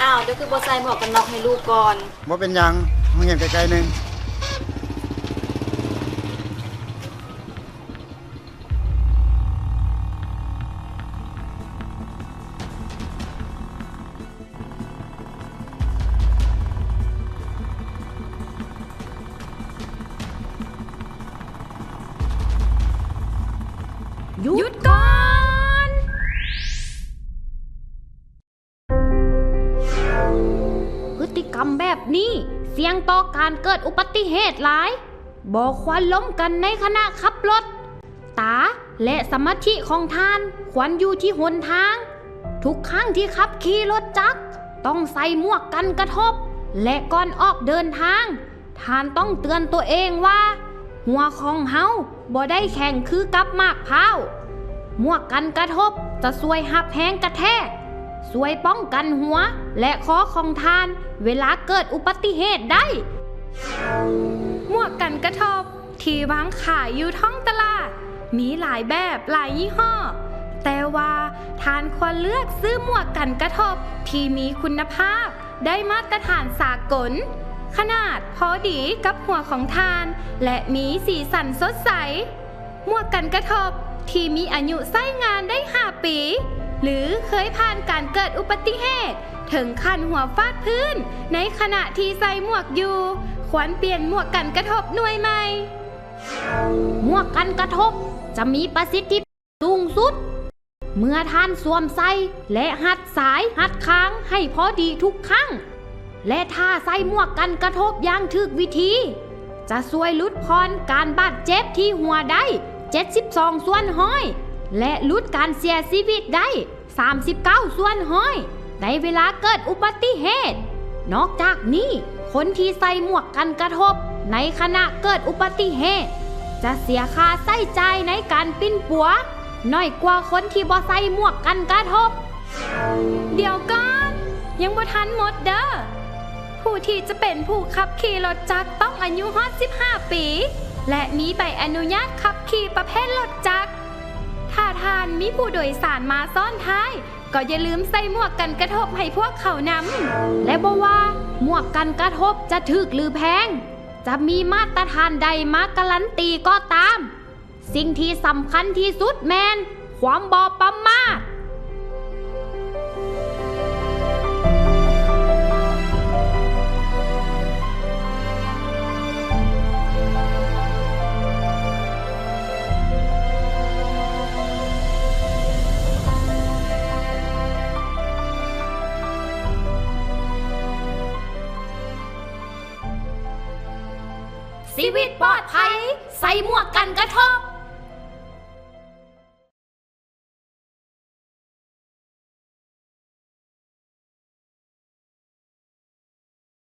ອ້າວ ເຈົ້າຄືບໍ່ໃສ່ໝວກກັນນັອກໃຫ້ລູກກ່ອນ? ບໍ່ເປັນຫຍັງ, ໂຮງຮຽນໃກ້ໆໜຶ່ງ. ຢຸດກ່ອນ! ພຶດຕິກຳແບບນີ້ສ່ຽງຕໍ່ການເກີດອຸບັດຕິເຫດຫຼາຍ. ບໍ່ຄວນລົມກັນໃນຂະນະຂັບລົດ. ຕາ ແລະ ສະມາທິຂອງທ່ານຄວນຢູ່ທີ່ຫົນທາງ. ທຸກຄັ້ງທີ່ຂັບຂີ່ລົດຈັກ, ຕ້ອງໃສ່ໝວກກັນກະທົບ ແລະ ກ່ອນອອກເດີນທາງ, ທ່ານຕ້ອງເຕືອນຕົວເອງວ່າ ຫົວຂອງເຮົາບໍ່ໄດ້ແຂງຄືກັບໝາກພ້າວ. ໝວກກັນກະທົບຈະຊ່ວຍຮັບແຮງກະແທກ, ຊ່ວຍປ້ອງກັນຫົວ ແລະ ຄໍຂອງທ່ານເວລາເກີດອຸບັດຕິເຫດໄດ້. ໝວກກັນກະທົບ ທີ່ວາງຂາຍຢູ່ທ້ອງຕະຫຼາດ ມີຫຼາຍແບບ, ຫຼາຍຍີ່ຫໍ້, ແຕ່ວ່າທ່ານຄວນເລືອກຊື້ໝວກກັນກະທົບທີ່ມີຄຸນນະພາບ, ໄດ້ມາດຕະຖານສາກົນ, ຂະໜາດພໍດີກັບຫົວຂອງທ່ານ ແລະ ມີສີສັນສົດໃສ. ໝວກກັນກະທົບທີ່ມີອາຍຸໃຊ້ງານໄດ້ຫ້າປີ ຫຼື ເຄີຍຜ່ານການເກີດອຸບັດຕິເຫດ ເຖິງຂັ້ນຫົວຟາດພື້ນໃນຂະນະທີ່ໃສ່ໝວກຢູ່, ຄວນປ່ຽນໝວກກັນກະທົບໜ່ວຍໃໝ່. ໝວກກັນກະທົບຈະມີປະສິດທິພາບສູງສຸດ ເມື່ອທ່ານສວມໃສ່ ແລະ ຮັດສາຍຮັດຄາງໃຫ້ພໍດີທຸກຄັ້ງ ແລະ ຖ້າໃສ່ໝວກກັນກະທົບຢ່າງຖືກວິທີ ຈະຊ່ວຍຫຼຸດຜ່ອນການບາດເຈັບທີ່ຫົວໄດ້ເຈັດສິບສອງສ່ວນຮ້ອຍ ແລະ ຫຼຸດການເສຍຊີວິດໄດ້ ສາມສິບເກົ້າສ່ວນຮ້ອຍ ໃນເວລາເກີດອຸບັດຕິເຫດ. ນອກຈາກນີ້, ຄົນທີ່ໃສ່ໝວກກັນກະທົບໃນຂະນະເກີດອຸບັດຕິເຫດ ຈະເສຍຄ່າໃຊ້ຈ່າຍໃນການປິ່ນປົວໜ້ອຍກວ່າຄົນທີ່ບໍ່ໃສ່ໝວກກັນກະທົບ. ດຽວກ່ອນ, ຍັງບໍ່ທັນໝົດເດີ້. ຜູ້ທີ່ຈະເປັນຜູ້ຂັບຂີ່ລົດຈັກຕ້ອງອາຍຸຮອດສິບຫ້າປີ ແລະ ມີໃບອະນຸຍາດຂັບຂີ່ປະເພດລົດຈັກ. ຖ້າທ່ານມີຜູ້ໂດຍສານມາຊ້ອນທ້າຍ, ກໍຢ່າລືມໃສ່ໝວກກັນກະທົບໃຫ້ພວກເຂົານຳ. ແລະ ບໍ່ວ່າໝວກກັນກະທົບຈະຖືກ ຫຼື ແພງ, ຈະມີມາດຕະຖານໃດມາກາລັນຕີກໍຕາມ, ສິ່ງທີ່ສຳຄັນທີ່ສຸດແມ່ນຄວາມບໍ່ປະໝາດ. ຊີວິດປອດໄພ ໃສ່ໝວກກັນກະທົບ.